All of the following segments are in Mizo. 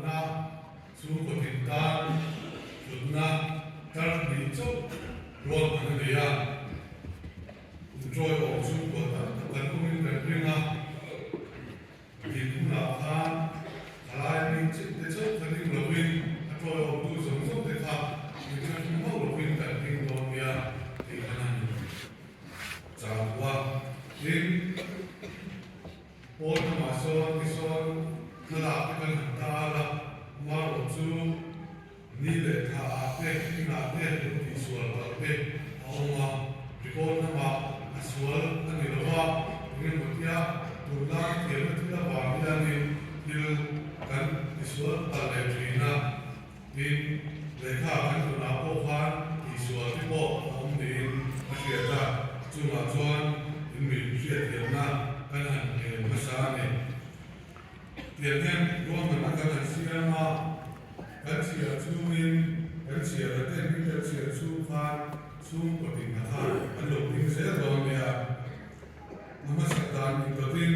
ruahmanna chhungkaw tin tan hlutna tar hnih chauh ruahman a nei a. Inṭawi awm chhungkaw tam tak kan awmin kan ring a, din hunah khan thalai hming chip te chauh kha ding lovin a ṭawi awmtu zawng zawng te kha inthlahrung hauh lovin kan ding dawn nia tih khan a ni chau a. Tin, pawn lamah sawn tisawn thlalak te kan han tal a, amaherawh chu Ni leh thla ah te, in ah te lo tihsual palh te a awm a, record lamah a sual a ni lo a, engemaw tia tunlai thiamna thil avang hianin thil kan tisual palh leh thin a, tin lehkha kan tunah pawh khan tihsual te pawh a awm niin a hriat a, chungah chuan in min hriatthiamna kan han hmel hmasa a ni. Tiang hian ruahmanna kan han siam a, kan chhiar chhungin kan chhiar a ten hi kan chhiar chhung khan chhungkaw tinna kha an lo ding zel dawn nia. A hmasa dan indawtin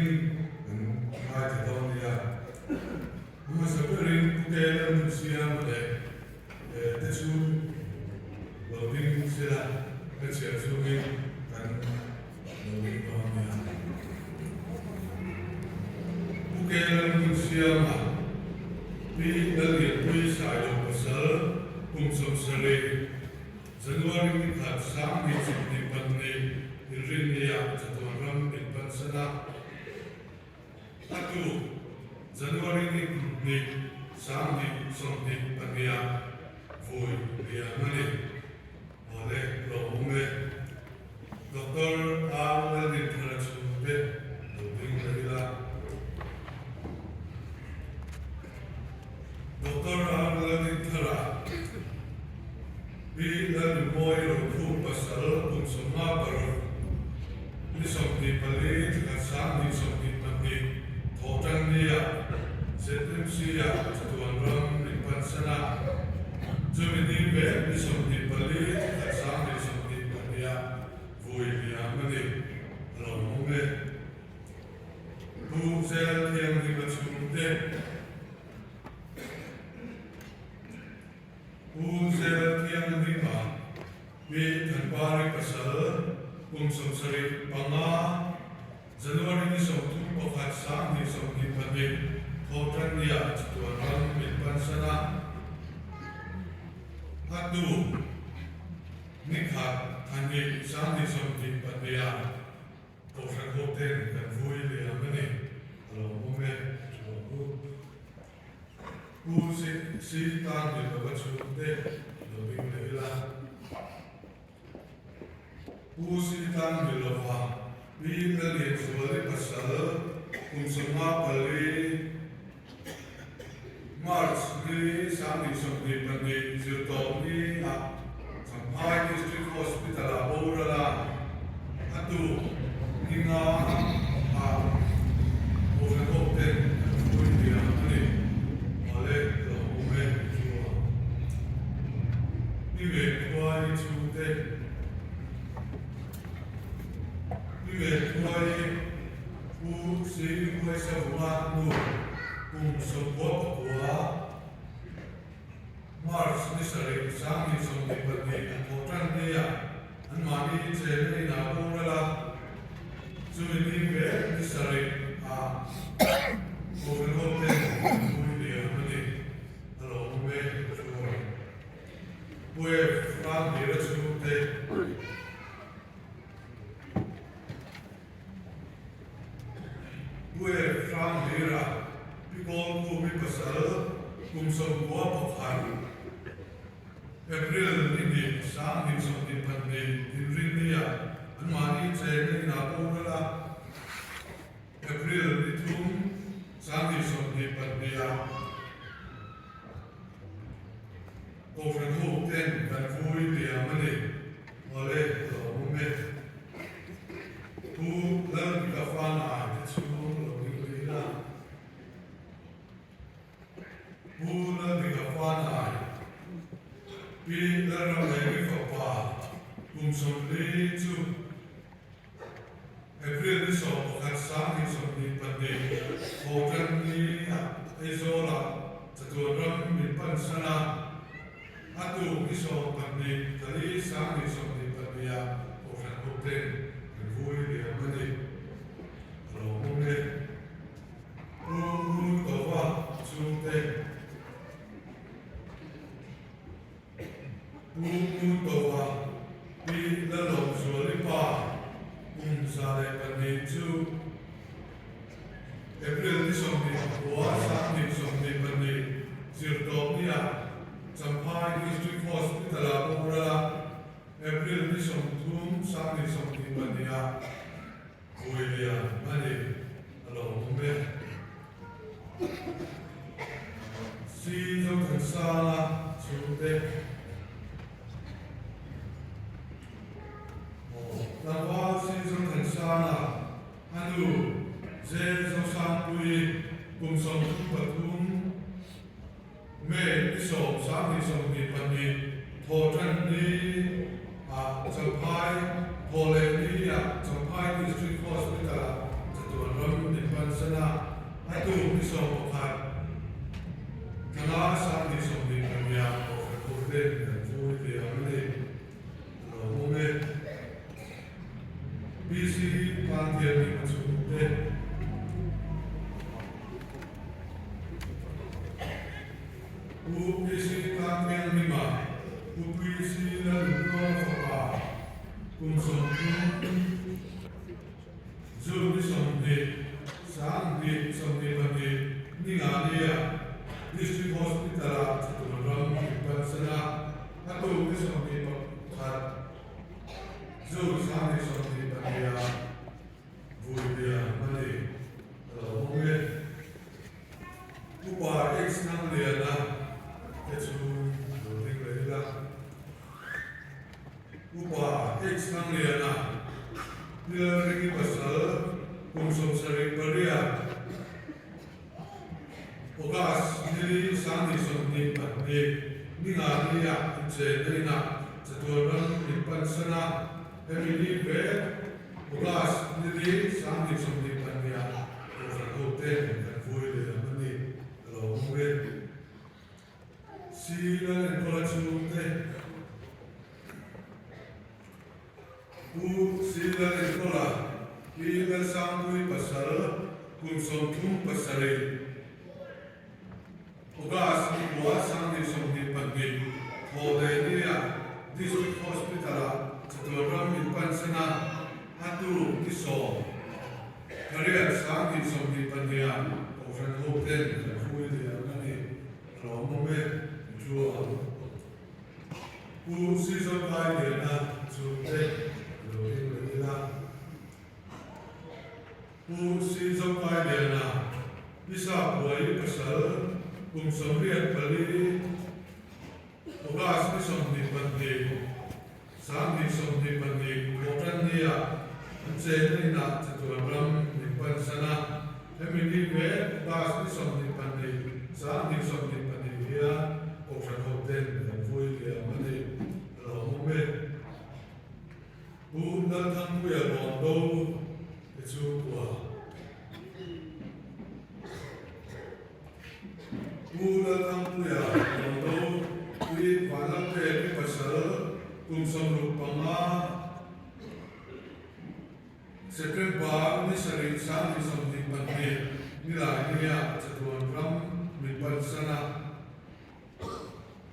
kan ngaithla dawn nia. A hmasa berin Pu Kela nun siam leh te chu lo ding sela kan chhiar chhungin kan lo ding dawn nia. Pu Kela nun siama Pi Lallianpui Sailo pasal kum 70 January ni khat 2022 Inrinnia chatuan ram min pansan a. A tu January ni 2 2024 ah vui liam a ni. Awle lawmawm e. Doctor R Lalrinthara chhungte lo ding leh ila. Doctor R Lalrinthara Pi Lalnumawi Rokhum pasal kum 56 ni 24 thla 2022 Thawhtannia ZMC-ah chatuan ram min pansan a, chumi ni vek ni 24 thla 2022-ah vui liam a ni, a lo awm e. Pu Zel Thianghlima chhungte. Pu Zel Thianghlima hi Thanpari pasal kum 75 January ni 31 2022 Thawhtannia chatuan ram min pansan a, a tu ni khat thahnih 2022 ah Kohhran ho ten kan vui liam a ni, a lo awm e, a lo awm. Pu Si tan ni lova chhungte lo ding leh ila. Pu Si tan ni lova Pi Lalianzuali pasal kum 54 March ni 2022 zirtawp ni ah Champhai District Hospital ah boral a, a tuk ni nga ah Kohhran ho ten an hruai diam a ni. Awle lo awm e chua. Ni ve khuai chhungte. Ni ve khuai Pu Sri Huaisavunga nu kum 99 March ni 7 2022 an thawh tan nia anmahni chenna inah boral a, chumi ni vek ni 7 ah Kohhran ho ten an pui liam a ni, a lo awm e chuan Pu F. Ramhlira chhungte. Pu F. Hranghlira, Pi Kawlkhumi pasal kum 91, April ni 2 2022 Inrinnia anmahni chenna inah boral a, April ni 3 2022 ah Kohhran ho ten kan vui liam a ni. Awle, lo awm e. Pu Lalbika Fanai te chhung lo ding leh ila. Pu Lalbika Fanai, Pi Lalramleng fapa kum 40 chu April ni 11 2022 Thawhtan ni ah Aizawlah chatuan. Chatuan ram min pan san a, a tuk ni 12 thali 2024 ah Kohhran hoten kan vui liam a ni. A lawmawm e. Pu Ngurtova chhungte. Pu Ngurtova Pi Lalawmzuali pa kum 102 chu April ni 29 2022 Zirtawpnia Champhai District Hospital-ah boral a, April ni 30 2022 ah vui lian a ni, a lawmawm e. Si Zothansanga chhungte. Tlangval Si Zothansanga a nu J Zosangpuii kum 33 May ni 10 2022 thawhtan ni ah Champhai thawhleh ni ah Champhai District Hospital ah chatuan ram min pansan a, a tuk ni 11 Thla 2022 ah Kohhran hoten kan vui ve ang a ni. A lawmawm e. PC Tlantian nih a chhungte. Pu PC Tlantian Hlima, Pu PC Lalnuntuanga fapa, kum 30, June ni 20, 2022 ni nga nia District Hospital-ah chatuan ram inpansan a, a tuk ni 21 June 2022 ah vui lian a ni, a lo awm e. Upa H Thangliana te chhung lo ding leh ila. Upa H Thangliana, Lalringi pasal kum 78, August nili 2022 ni nga nia inchei na inah chatuan ram min pansan a, hemi ni vek August nili 2022 ah Kohhran hoten kan vui leh ang a ni, a lo awm e. Si Lalenkawla chhungte. Pu Si Lalenkawla, Pi Lalsangpui pasal kum 37, August ni kua 2022 thawhleh nia District Hospital-ah chatuan ram min pansan a, a tuk ni 10 Thariat 2022 ah Kohhran hoten kan vui leh ang a ni, a lawmawm e, mi thu ang. Pu Sizawkai Liana chhungte lo ding leh ila. Pu Sizawkai Liana, Pisa Puai pasal kum 84, August ni 22, 2022 thawhtan nia an chenna inah chatuan ram min pansan a, hemi ni vek August ni 22, 2022 hian Kohhran hoten kan vui liam a ni, a lawmawm e. Pu Lalthangpuia Lawmdo te chhungkua. Pu Lalthangpuia Lawmdo hi Vanlalpeki pasal kum 65, September ni 7 2022 nilai nia chatuan ram min pansan a.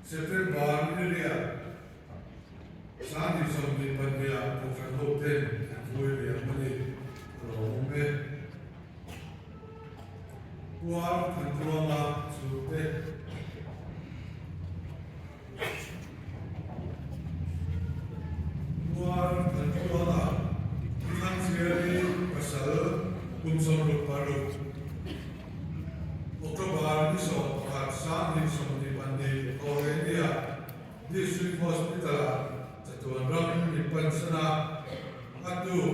September ni riat 2022 ah Kohhran hoten an vui liam a ni, a lawmawm e. Puar Thantluanga chhungte. Puar Thantluanga i Thangchhiari pasal kum 66. October ni 11 2022 Thawhlehnia District Hospital-ah chatuan ram min pansan a, a tuk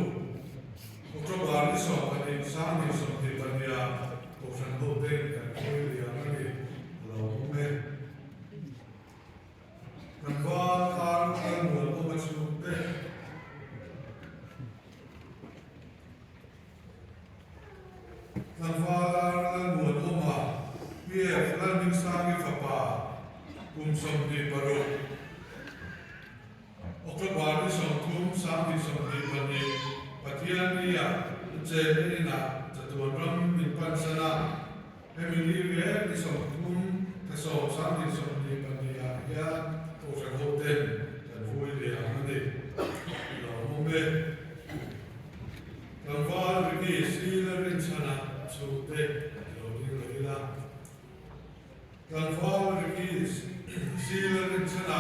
October ni 12 2022 ah Kohhran hoten kan khawi liam a ni, a lo awm e. Tlangval ar kal mual awm a chhungte. Tlangval ar Lalmuanawma, PF Lalmuanawma. Lalhmingsangi fapa kum 26, October ni 30, 2022, Pathiannia chenna inah chatuan ram min pansan a, hemi ni vek ni 30 thla 10, 2022 ah hian Kohhran hoten kan vui ve ang a ni. Lawmawm e. Tlangval Ricky Sila rinchhana chhungte lo ding leh ila. Tlangval Ricky Sila rinchhana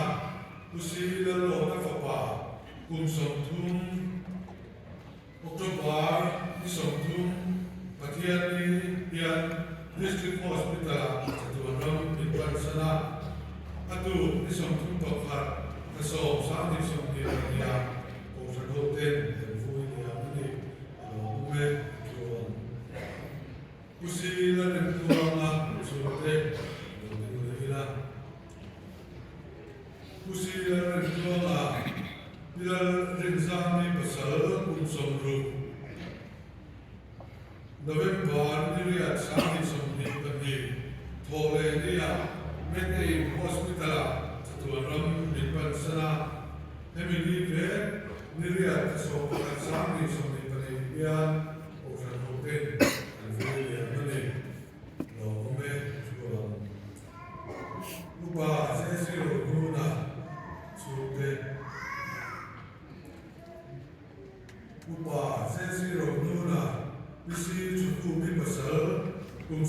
Pu Sila Lawna fapa kum 30 October ni 30 Pathianni hian District Hospital-ah chatuan ram min pansan a, a tuk ni 31 thla 10 2022 ah Kohhran hoten kan vui liam a ni, a lo awm e, chuan Pu Sila Remtluanga chhungte lo ding leh ila. Pu Sila Remtluanga Pi Lal Rinzami pasal kum 60, November ni riat 2022 thawh leh nia Metein Hospital-ah chatuan ram min pansan a, hemi ni vek ni riat thla 11 2022 hian Kohhran hoten an vui liam a ni. Lawmawm e chuan Upa Zeziro hnuna chhungte. Upa Zeziro hnuna PC Thukhumi pasal kum 80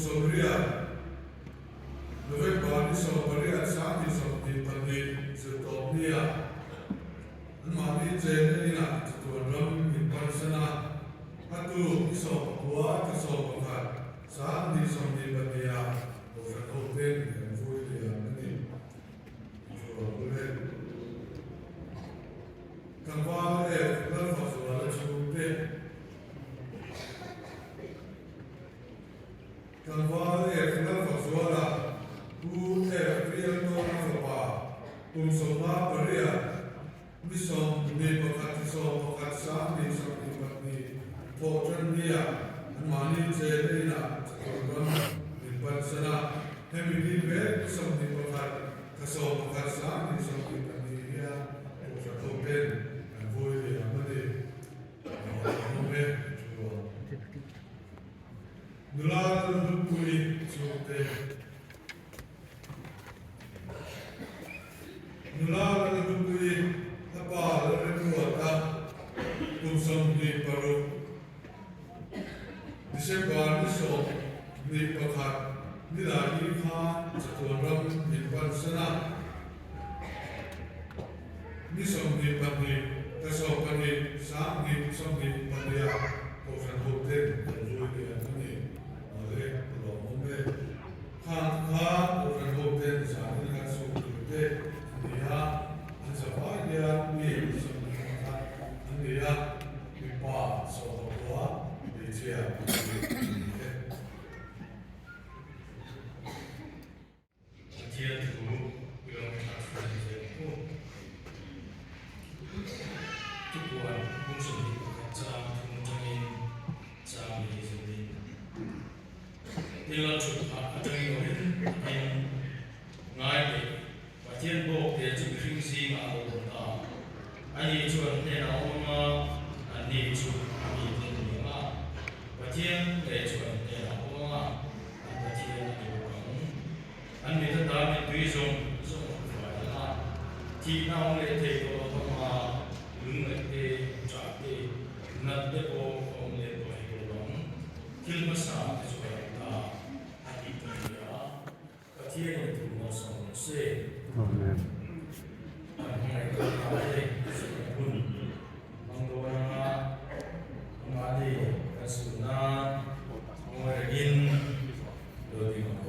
November ni 18 2022 zirtawp nia anmahni chenna inah chatuan ram min pansan a, a tuk ni 19 thla 11 2022 ah Kohhran hoten kan vui liam a ni. Tlangval F. Lalfakzuala chhungte, Tlangval F. Lalfakzuala, Pu F. Rialtawna fapa, kum 58, ni 21 thla 11 2022 thawh tan nia anmahni chenna inah chatuan ram min pansan a, hemi ni vek ni 21 thla 11 2022 hian Kohhran hoten an vui liam a ni. Lawmawm e chuan nula Lalhlupuii chhungte. Nula Lalhlupuii a pa Lalremruata kum 26 December ni 11 nilai khan chatuan ram min pansan a, ni 22 thla 12 2022 ah Kohhran hoten an vui liam a ni. Awle, ka lawmawm e. Khang kha Kohhran hoten zanin kan suk tur te an ni a, an zavai hian mi 21 an ni a, mipa 19 hmeichhia 7 an ni e. Pathian thu i lo ngaithla chhun zel ang u. Tupuan bung 21 chang thum atangin chang li zawhin Tin lal thut phah atangin awhin takin ngai leh Pathian bawk te chu mihring zingah a lo awm ta. Ani chuan hnenah a awm anga anni chu a mite an ni ang a, Pathian ngei chuan hnenah a awm anga an Pathian a ni bawk ang. An mit ata mittui zawng zawng a hmu fai ang a, thihna awm leh thei tawh lo vanga lungngaih te, ṭah te, nat te pawh a awm leh tawh hek lo ang. Thil hmasa te chu a rem ta a tih ka hria. Pathianin thu malsawm rawh se. Amen. Kan hmangaih tak hna te zirna hun hmang dawn anga amahni kan suh nan ngawi rengin lo ding ang u.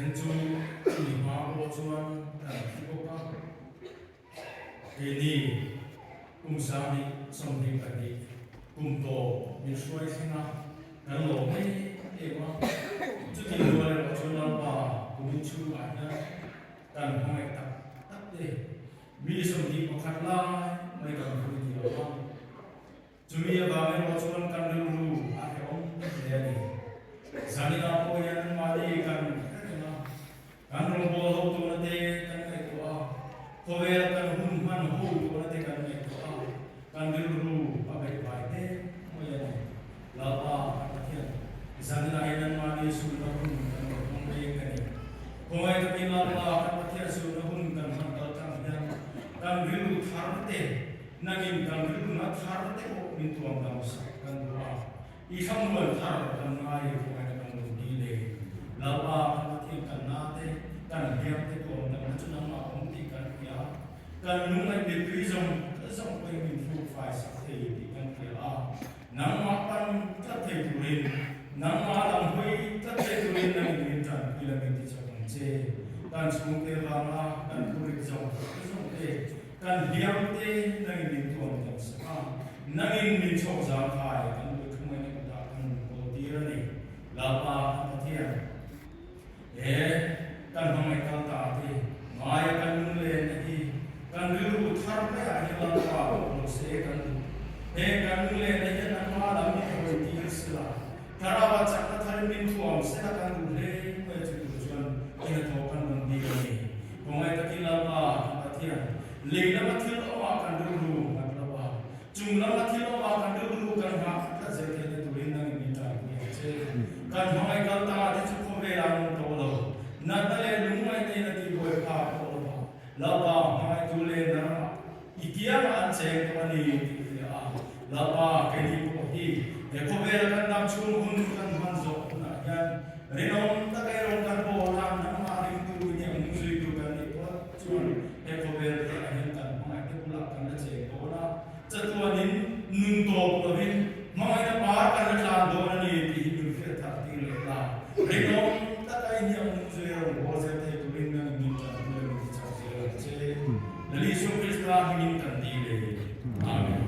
then chu chumi hma pawh chuan kan thi bawk a. Keini kum 2022 kum tawp min hruai thleng a, kan lawm em em a. Chuti rual erawh chuan Lalpa kumin chhungah hian kan hmangaih tak tak te mi 21 lai mai kan hrui ti lo a. Chumi avang erawh chuan kan rilru a hrehawm hle a ni. Zaninah pawh hian mahni kan hre reng a, kan rawngbâwl ho tawhna te kan ngaihtuah a, khawvel kan hun hman ho tawhna te kan ngaihtuah a, kan rilru a beihvai hle mai a ni. Lalpa kan Pathian, zaninah hian anmahni sulna hun kan rawn hmang mek a ni. Khawngaih takin Lalpa kan Pathian sulna hun kan hman kal tlang hian kan rilru thar te, Nangin kan rilruna thar te pawh min tuam dam sak kan duh a, i thlamuan thar kan ngai khawngaihna kan lo ni le. Lalpa kan Pathian kan na te, kan hliam te tuam damna chu nangmah awm tih kan hria a, kan lungngaih mittui zawng zawng pawhin min thluk fai sak thei tih kan hria a, nangmah pan tlat thei turin, nangmah lam hawi tlat thei turin nangin min tanpui la min ti chawk ang che. Kan chhungte vanga kan thurik zawng zawng te, Kan hliam te nangin min tuam dam sak a, nangin min chhawk zang khai kan duh thung in kutah kan rawn kawl tir a ni. Lalpa kan Pathian, he kan hmangaih kal ta te ngaia kan lunglen na hi kan rilru thar maiah hian Lalpa pawh lo se kan duh. Heng kan lunglen na hian anmah lam min hawi tir sela, Thlarau-a chakna tharin min thuam sela kan duh hle mai a, chu tur chuan hnathawh kan rawn bik a ni. Khawngaih takin Lalpa kan Pathian, lei lama thil awmah kan rilru nghat lo a, chung lama thil awmah kan rilru kan nghah tlat zel theihna turin nangin min tanpui ang che. Kan hmangaih kal ta te chu khawvelah an awm tawh lo, natna leh lungngaihna in a tihbuai phak tawh lo va, Lalpa hmangaihtu leh na ramah I kiangah an cheng tawh a ni tih hria a, Lalpa keini pawh hi he khawvela kan dam chhung hun kan hman zawh hunah hian rinawm taka i rawn kan bawl a, nangmah ringtu i nih ang zuitu kan nih phawt chuan he khawvel te ah hian kan hmangaihte bulah kan la cheng dawn a, chatuanin nun tawp lovin hmangaihna par kan la tlan dawn a ni tih hi min hriat thar tir leh la. Rinawm taka i nih ang zui rawn bawl zel thei turin nangin min tanpui a min ti chak zel ang che. Lal Isua Krista hmingin kan ti le. Amen.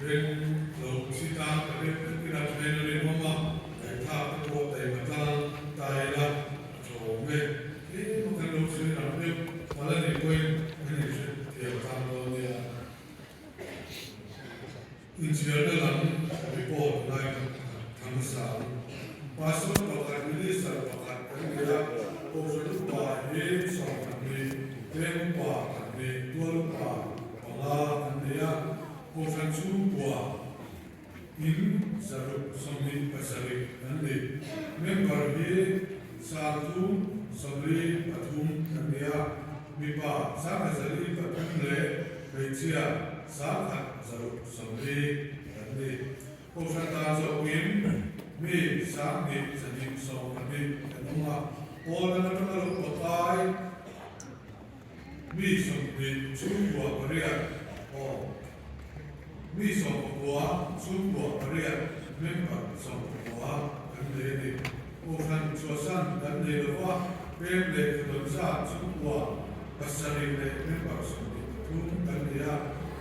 Beng lo chhi tang ka ring vek ila then a rinawm a, ngaihthlak te pawh taima tlang ta ila a tha awm e. Tlem a kan lo sawi rang deuh palh a nih pawhin kan inhre thiam tlang dawn nia. Inchhiarna lam report lai kan tha hmasa ang. Pastor pakhat, Minister pakhat kan nei a, Kohhran upa hi 12, Veng upa pahnih, Tual upa panga kan nei a, Kohhran chhungkua in 627 kan ni. Member hi 373 kan ni a, mipa 143 leh hmeichhia 160 kan ni. Kohhran dan zawkin mi 2122 kan awm a, pawl dang atanga lo pakai Mi 20 chhungkua pariat aw Mi 19 chhungkua pariat member 19 kan nei a ni. Kohhran chhuahsan kan nei lo va, pem leh khaw zat chhungkua pasarih leh member 23 kan nei a.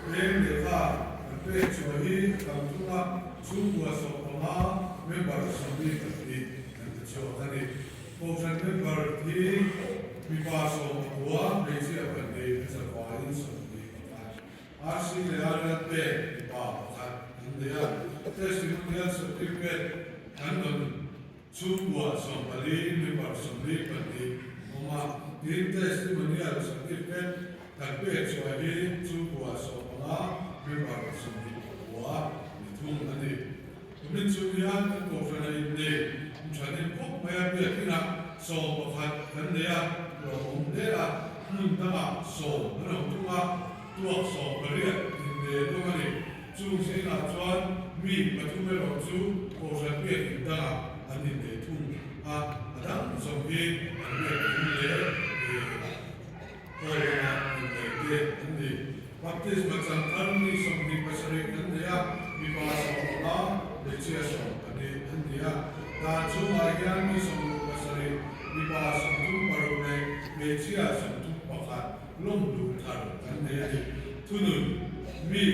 Pem lehkha kan pek chhuah hi a tam thung a, chhungkua 15 member 22 kan ti chhuak a ni. Kohhran member hi mipa 19, hmeichhia pahnih a zavaiin 21. RC leh RL te mipa pakhat an nei a. Testimonial Certificate kan rawn chhungkua 14, member 42 awm a. Tin, Testimonial Certificate kan pek chhuah hi chhungkua 15, member 29 ni thung a ni. Kumin chung hian kan Kohhran a innei ṭhanin khawp mai a, biakinah 11 kan nei a, lawmawm hle a, hmun dangah 10 an awm thung a, tuak 18 innei an awm a ni. Chung zingah chuan mi pathum erawh chu Kohhran biakin dangah an innei thung a, a dang zawng hi an biakin leh Hall lama innei te an ni. Baptisma chan thar mi 27 kan nei a, mipa 15, hmeichhia 14 an ni a. Dan chhungah hian mi 67, mipa 36 leh hmeichhia 31 lawm duh thar kan nei a ni. Thunun mi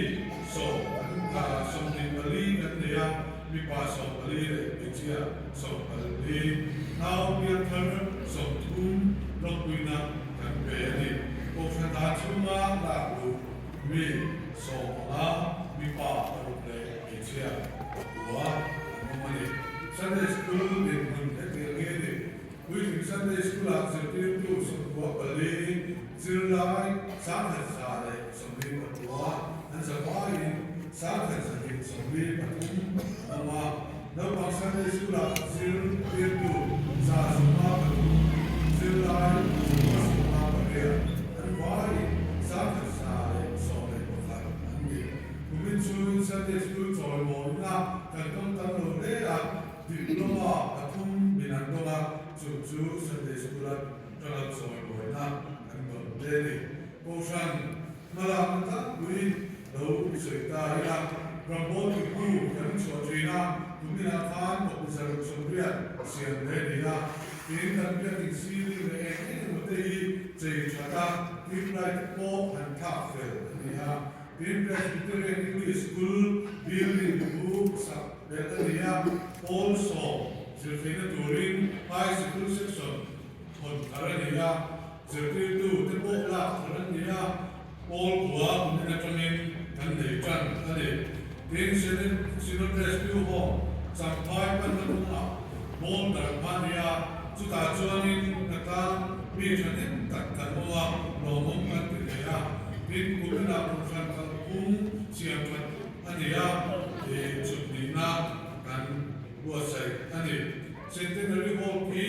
sawm 24 kan nei a, mipa 14 leh hmeichhia 14, nau piang thar 30 lawmpuina kan pe a ni. Kohhran dan chhunga lak luh mi 15, mipa paruk leh hmeichhia pakua an awm a ni. Sunday School dinhmun hetiang hi a ni. Puitling Sunday School-ah zirtirtu 94, zirlai 1149 an zavaiin 1173 an awm a. Naupang Sunday School-ah zirtirtu 153, zirlai 158 an vaiin 1111 an ni. Kumin chhungin Sunday School chawimawina kan tawng tam lo hle a, Diploma pathum min an dawng a, chu chu Sunday School-a tanga chawimawina kan dawn hle a ni. Kohhran hmalakna tlangpui lo sawi ta ila, rambawl tupu kan chhuah thin a, tuminah khan 68 siam hle a ni a, tin kan biakin ceiling leh eng eng emaw te hi chei that a, tube light te pawh han thlak fel a ni a, tin Presbyterian English School building chu sak belh a ni a, pawl 10 zirtheihna turin High Sikul Section thawn thar a ni a, zirtirtu te pawh lak thar an ni a, pawl kua kumin atangin kan nei tan a ni. Tin, Synod Rescue Home Champhai panna kawngah bawm darh hma a ni a, chutah chuanin ka tan mi thahnem tak kan awm a, lawmawm kan ti thei a. Tin, kuminah Kohhran kalphung siam that a ni a, chhutnihna kan buatsaih a ni. Centenary Hall khi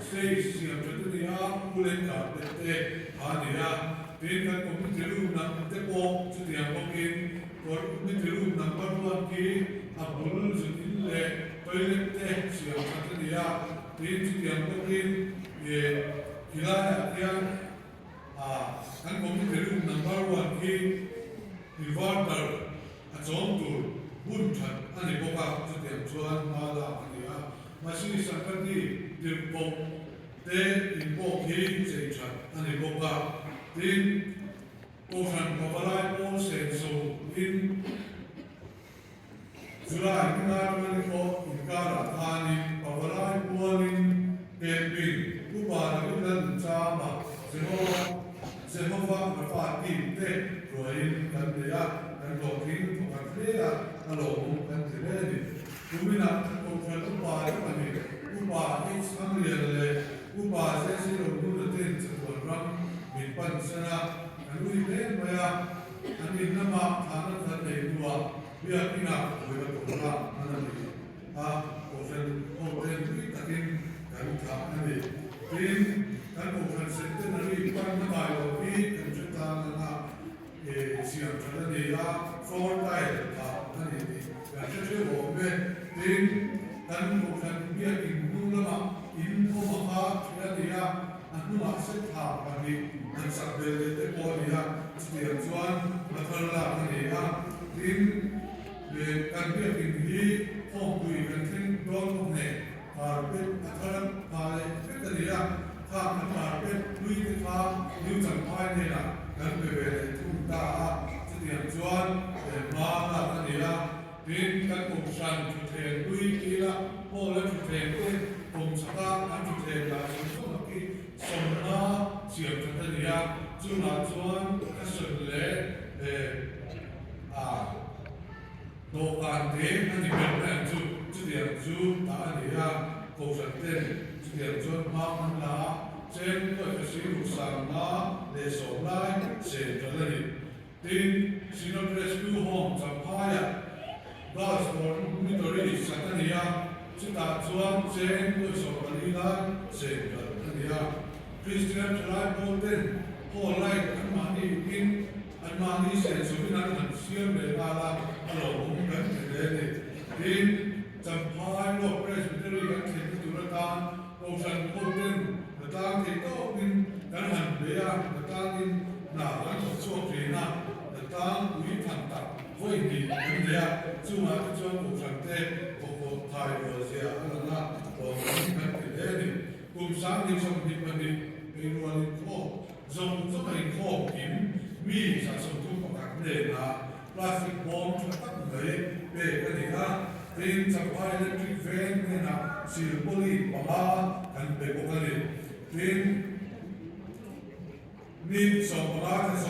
stage siam that a ni a, woolen carpet te a ni a, tin kan committee room dang te pawh chutiang bawkin committee room number one khi a bul zut in leh toilet te siam that a ni a, tin chutiang bawkin khilaiah khian kan committee room number one khi inverter a chawm tur hun that a ni bawk a, chutiang chuan hma lak a ni a. Mahse Sankranti tirhkoh te in pawh khi chei that a ni bawk a, tin Kohhran Pavalai pawl senso in. July ni nga atanga ni pawh inkarah khanin Pavalai pualin camping Upa David Lalnunchama Jehovah Jehovah Rafa team te ruaiin kan nei a, kan hlawhtling thawkhat hle a, a lawmawm kan ti hle a ni. Kuminah Kohhran Upa te pahnih, Upa H. Thanglian leh Upa JC Rohnuna ten chatuan ram min pan san a, kan ui hle mai a, an in lamah thahna kan nei hnuah Biakinah buaina programme hman a ni a, Kohhran hoten tui takin kan thlah a ni. Tin, kan Kohhran Centenary panna ngai loh hi kan hre tlang ang a, siam that a ni a, floor tile phah a ni tih kan hre theuh awm e. Tin, kan Kohhran Biakin hnung lamah in awm a kha ṭhi a ni a, a hnungah set tha pahnih an sak belh leh te pawh a ni a, chutiang chuan a thar lak a ni a. Tin, kan biakin hi khawmpui kan thleng dawn bawk nen carpet a thar phah leh vek a ni a, khang a carpet hlui te kha New Champhai hnenah kan pe ve leh thung ta a, chutiang chuan hma lak a ni a. Tin, kan kohhran thutthleng hlui kila hall-a thutthleng te kawm chhaka an thutthleng lah zawng zawng a khi sawmna siam that a ni a, chungah chuan ka sawn leh a dawhkan te a ni ber mai ang chu, chutiang chu tah a ni a, kohhran ten chutiang chuan hma an la a, cheng pawisa siruk sangna leh sawm lai sen ṭalh a ni. Tin, Synod Rescue Home Champhaiah Girls Dormitory sak a ni a, chutah chuan cheng 24 lai chen kal a ni a. Kristian thalai pawl ten hall light anmahni in anmahni senso in an han siam leh nghal a, a lawmawm kan ti hle a ni. Tin, Champhai Lord Presbytery kan thlenna tur atan Kohhran hoten hnatlang thei tawkin kan han bei a, hnatlangin hna kan thawk chhuak thin a, hnatlang pui than tak vawi hnih kan nei a, chungah te chuan Kohhran te thawkhawh thai rual zia a lang a, hlawhtling kan ti hle a ni. Kum 2022 eirual inkhawm zawng zawng a inkhawm kim mi 131 hnenah Plastic bawm tha tak mai pek a ni a, tin Champhai Electric Veng hnenah silpawlin panga kan pe bawk a ni. Tin, ni 15 thla 11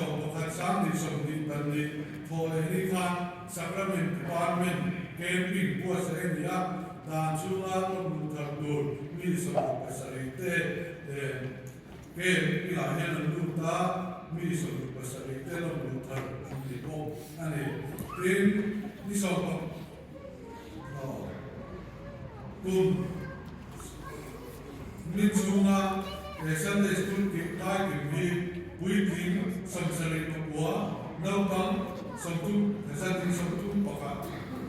2022 thawh leh ni khan Sacrament Department camping buatsaih a ni a, dan chhunga rawn luh thar tur mi 67 te Camp inah hian an lut a, mi 27 te lawm luh thar an ni bawk a ni. Tin, ni sawm kum ni chhunga he Sunday School tih lai kim hi puitling 79, naupang 30 131,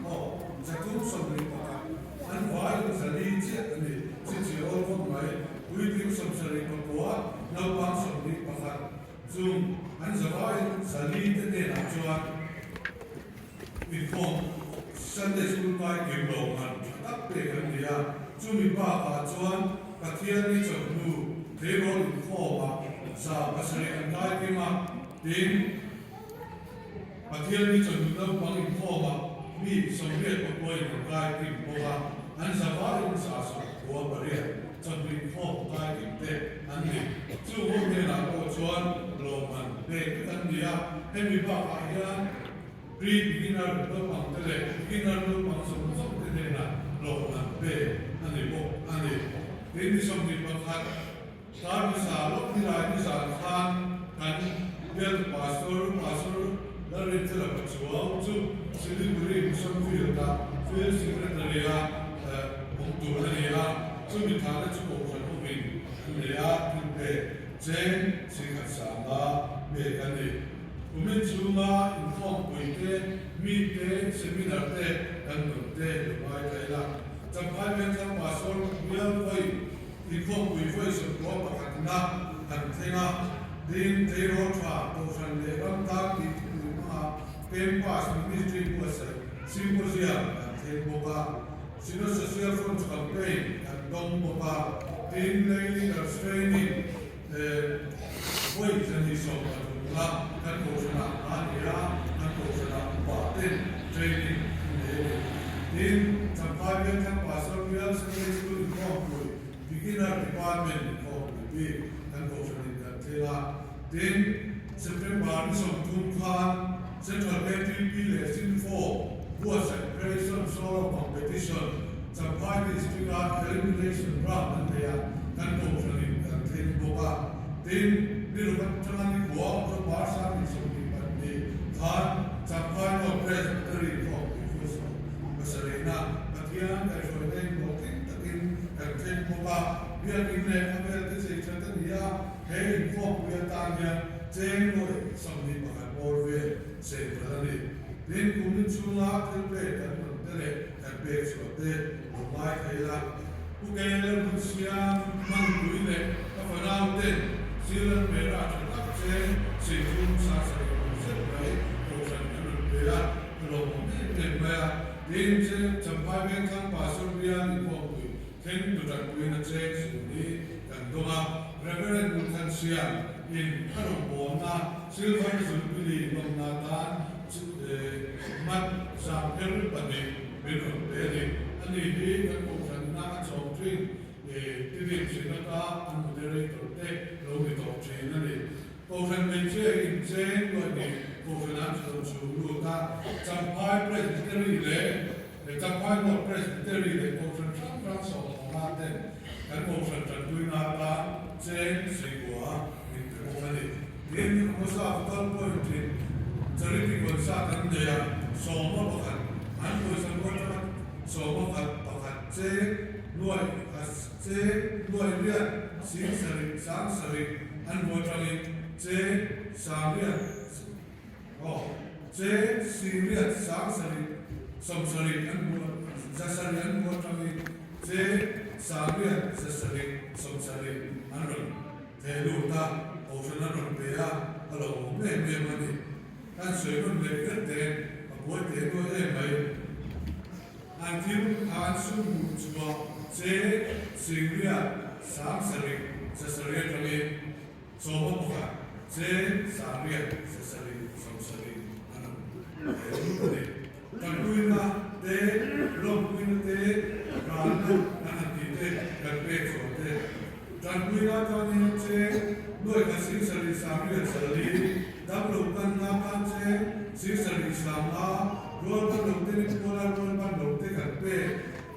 aw, 371, an vai 400 chiah a ni. Chhinchhiah awl khawp mai. Puitling 74, naupang 21 chung an zavai 400 te hnenah chuan inkhawm Sunday School kai kim lo man tha tak pek an ni a. Chumi bakah chuan Pathian ni chawhnu tleirawl inkhawmah 700 an kai kim a, tin, Pathian ni chawhnu naupang inkhawmah mi 89 in an kai kim bawk a, an zavaiin 198 chawhnu inkhawm kai kim te an ni. Chu ho hnenah pawh chuan lawmman pek vek an ni a, hemi bakah hian pre-beginner naupang te leh beginner naupang zawng zawng te hnenah lawmman pek a ni bawk a ni. Tin, ni 21 Tar hmasa lawk nilai nizan khan kan bialtu Pastor, Pastor Lalrinthila Pachuau chu Siliguri Mission Field-ah Field Secretary-a awm tur a ni a, chumi thahna chu Kohhran hovin an nei a, thilpek cheng chhikhat sanga pek a ni. Kumin chhunga inkhawmpui te, meet te, seminar te kan dawn te lo ngaithla ila. Champhai Vengthlang Pastor bial vawi Inkhawmpui vawi 91 na kan thleng a, tin tleirawl tha Kohhran leh ram tan tih thupui hmanga Campus Ministry buatsaih Symposium kan thleng bawk a, Synod Social Front Campaign kan dawng bawk a, tin Lay Leaders Training vawi 213 na kan Kohhranah a ni a, kan Kohhranah upa ten training an nei a ni. Champhai Vengthlang Pastor Bial Sunday School inkhawmpui Beginner Department inkhawmpui bik kan kohhranin kan thleng a. Tin, September ni 30 khan Central KTP leh Synfo buatsaih Creation Solo Competition Champhai District-a Elimination Round an nei a, kan kohhranin kan thleng bawk a. Tin, ni ruk atanga ni kua October 22 khan Champhai North Presbytery khawpui Futsal pasarihna Pathian kaihhruaina in hlawhtling takin kan thleng bawk a, biakin leh a velte chei that a ni a, he inkhawmpui atan hian cheng 21 bawr vel sei ral a ni. Tin, kumin chhunga thil pek kan rawn te leh kan pek chhuah te lo ngai thei la. Pu Keiler hmun siam hmangpui leh ka fanau ten Silan Mera tha tak cheng 30 sasarih hmu zet mai kohhran an rawn pe a, ka lawmawm em em mai a. Tin, Champhai Vengthlang Pastor Bial inkhawmpui thleng tu tanpuina cheng sun hi kan dawng a. Reverend Muthansiam in a rawngbawlna Silver Jubilee lawmna tan mat zam her 2 min rawn pe a ni. Ani hi kan kohhranna a chawm thin Tidim Synod-a an moderator te lo ni tawh thin a ni. Kohhran hmeichhia in cheng luai ni kohhran an rawn chhung lut a, Champhai Presbytery leh Champhai North Presbytery leh kohhran hrang hrang 15 ten kan kohhran tanpuina atan cheng 40 min pe bawk a ni. Tin, Amosa focal point in charity concert an nei a, 11 an pawisa nuai tanga 11 cheng nuai cheng nuai riat 7,000 7,000 an hmuh atangin cheng 800 aw cheng 800 7,000 70 an hmuh 700 an hmuh atangin cheng 800 700 70 an rawn theh lut a, kohhran an rawn pe a, a lo awm em em a ni. Kan sawi rawn leh kher teng a buai teh nuai em mai. An thil an sum hmuh chhuah cheng 800 7,000 700 atangin 11 cheng 900 700 70 an rawn theh lut a ni. Tanpuina te, lawmpuina te, ralna an han tih te kan pek chhuah te. Tanpuina atan hian cheng 1,000 7,000 804, damlo kanna atan cheng 7,000 500, rual ban lo te ni puala rual ban lo te kan pek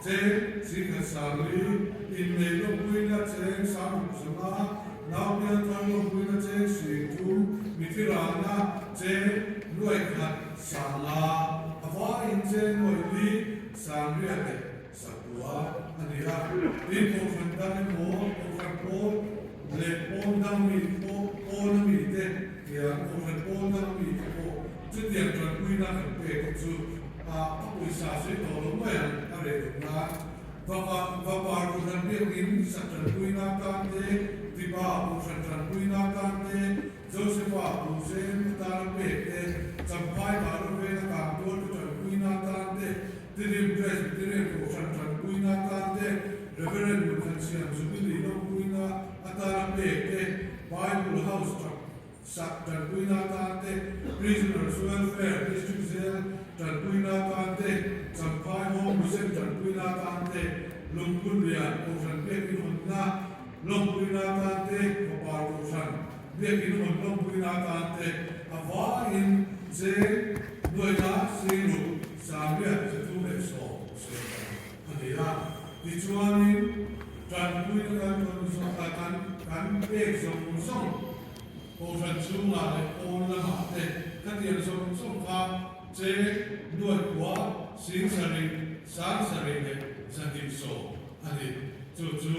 cheng 1,000 500, innei lawmpuina cheng 6,500, nau pian thar lawmpuina cheng 3,000, mithi ralna cheng 1,000 500, a vaiin cheng 4,000 900 leh 9 a ni a. Tin, kohhran dang emaw, kohhran pawl leh pawn dang mi pawh, pawna mite tiang kohhran pawl dang mite pawh chutiang tanpuina kan pek te chu a a pawisa sawi tawh lo mai ang a reh duh nan. Vapa vapar kohhran biakin sak tanpuina tan te, Tipa kohhran tanpuina tan te, Josepha Puhzem atana pek te, Champhai Balu veng a kang tual te tanpuina atan te, Tidim Presbyterian Kohhran tanpuina atan te, Reverend Muthansiam Jubilee lawmpuina atana pek te, Bible House tap sak tanpuina atan te, Prisoners Welfare District Jail tanpuina atan te, Champhai Home Mission tanpuina atan te, Lungphun Lian Kohhran biakin hawnna lawmpuina atan te, Fapa Kohhran biakin hawn lawmpuina atan te, a vaiin cheng 6,000 9,310 sawi dan a ni a. Tichuanin tanpuina kan tawn zawng a kan kan pek zawng zawng Kohhran chhungah leh pawn lamah te khatiang zawng zawng kha cheng 9,000 7,000 leh 210 a ni. Chu chu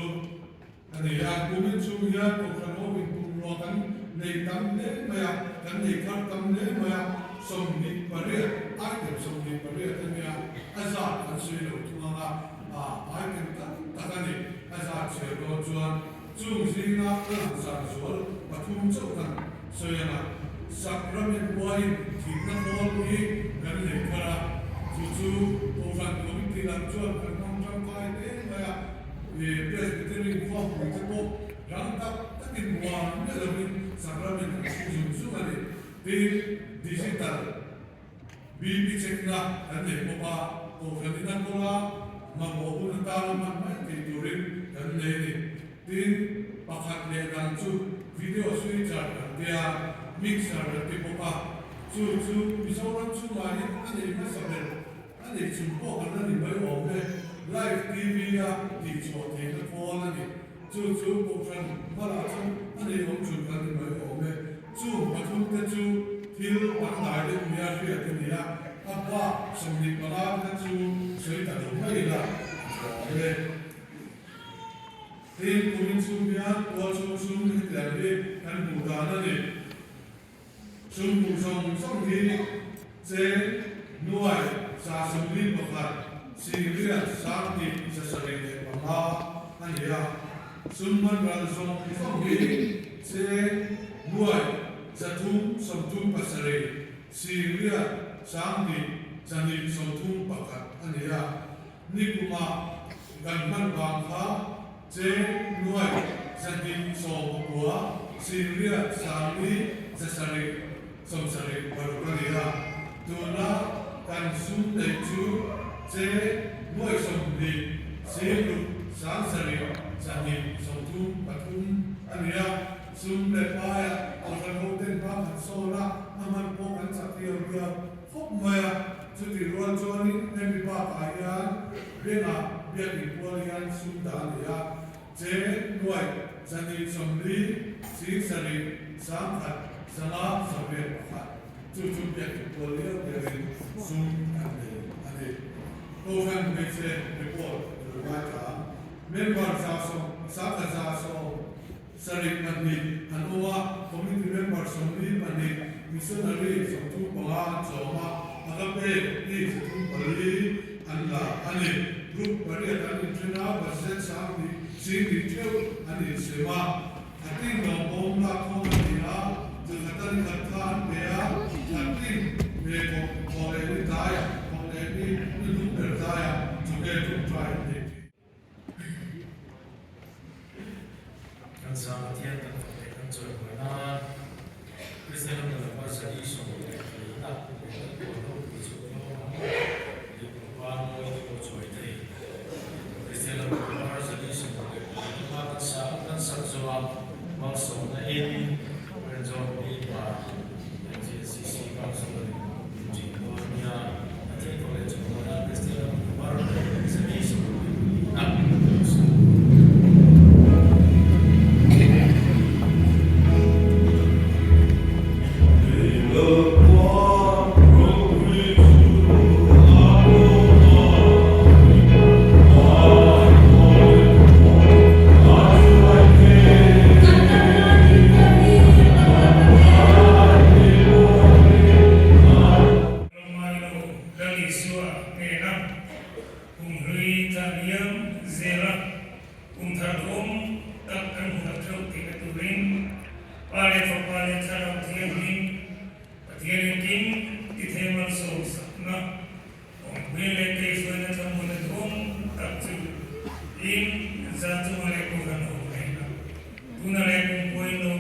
a ni a, kumin chhung hian Kohhran ho inpumrua kan nei tam hle mai a, kan nei thar tam hle mai a, 28, item 28 a nia, a zat kan sawi lo thung ang a, item tam tak a ni, a zat chhiar dawn chuan chung zinga a langsar zual pathum chauh kan sawi ang a, Sacrament uain thihna khawl hi kan nei thar a, chu chu Kohhran Committee lam chuan kan hmang tangkai hle mai a. Presbytery khuampui te pawh rang tak takin muang miah lovin sacrament an chhung zung zung a ni. Tin, digital BP check na kan nei bawk a, Kohhran in a kawl a. Mamawh hun atana hman mai theih turin kan nei a ni. Tin, pakhat leh dang chu video switcher an tia, mixer an ti bawk a. Chu chu Mizoram chhungah hian a nei hmasa ber, a nei chung pawh kan la ni mai awm e. Live TV a tihchhuah theihna khawl a ni. Chu chu Kohhran hmalah chuan a nei awm chhun kan ni mai awm e. Chung pathumte chu thil dangdai deuh nia hriat a ni a, a bak 25 te kha chu sawi ta lo mai ila a tha awm e. Tin, kumin chhung hian tual chhung sum hetiang hi kan hmuh dan a ni. Sum hmuh zawng zawng hi cheng nuai 141 singriat 10 705 a ni a. Sum hman ral zawng zawng hi cheng nuai 337 singriat 10 231 a ni a. Nikuma kan hman vang kha cheng nuai 219 singriat 40 776 a ni a. Tuna kan sum neih chu cheng nuai 20 singruk 7 233 a ni a. Sum leh paia kohhran hoten hma kan sawn a, a hman pawh kan chak diau diau khawp mai a. Chutih rual chuanin hemi bakah hian Bengah biakin pual hian sum dah a ni a, cheng nuai 240 7 10 5 81 chu chu biakin pual liau liauin sum kan nei a ni. Kohhran hmeichhe report tur ngaithla member 100 100 7 an awm a, committee member 42, missionary 35 an chawm a, agape mi 34 an la a ni. Group pariat an inthen a, budget 10,000 20 theuh an insem a, khatin lawmawm lakkhawm a ni a, zakhat an khat kha an pe a, khatin ve thawk thawh leh ni tlaiah, thawk leh ni ni hnung ber tlaiah chawhmeh tawngtai an nei thin. Kan zah Pathian kan fak leh kan chawi huai nan Kristian ram leh lamah zali 14 na leh kan tuar ho pui chu ka lawm ang leh pangpar mawi te pawh chawi thei Kristian ram leh lamah zali 14 na kan sa kan sak zawh a malsawmna in Rinzawn Pipa MGNCC Council in ṭin dawn nia a thil tawh leh chung dawn a Kristian ram lamah zali 14 na kan sa. Romailo Lal Isua hnena kumhlui tla liam zela kum thar duhawm tak kan hmu tak theuh tihna turin Pa leh Fapa leh Thlarau Thianghlim Pathian engkim ti thei malsawm sakna awmpui leh keihruaina thlamuanna duhawm tak chu in zan chunga leh Kohhran ho hnena tuna leh kumpuain lo.